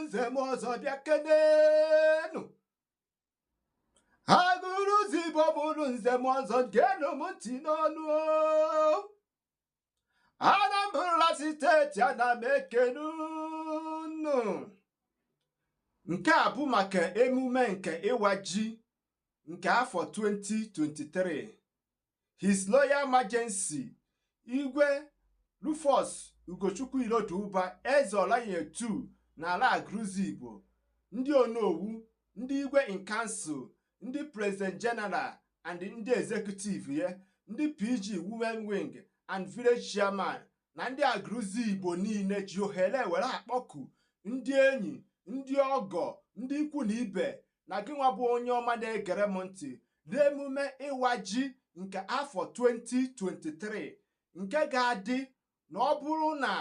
nze m ọzọ, bịa kenenu. Agụrụzigbo mụrụ nze m ọzọ, geenụ m ntị n'ọnụ o. Anambra Steeti, ana m ekene unu. Nke a bụ maka emume nke ịwa ji nke afọ 2023. His Royal Majesty Igwe Rufus Ugochukwu Iloduba, Eze Olayinye 2 n'ala Agụrụzigbo, ndị onowu, ndị igwe in council, ndị president general and ndị executive ya, ndị PG women wing and village chairman na ndị Agụrụzigbo niile ji ohere were akpọku ndị enyi, ndị ọgọ, ndị ikwu na ibe na gị nwa bụ onye ọma na-egere m ntị n'emume ịwa ji nke afọ 2023 nke ga-adị na ọ bụrụ na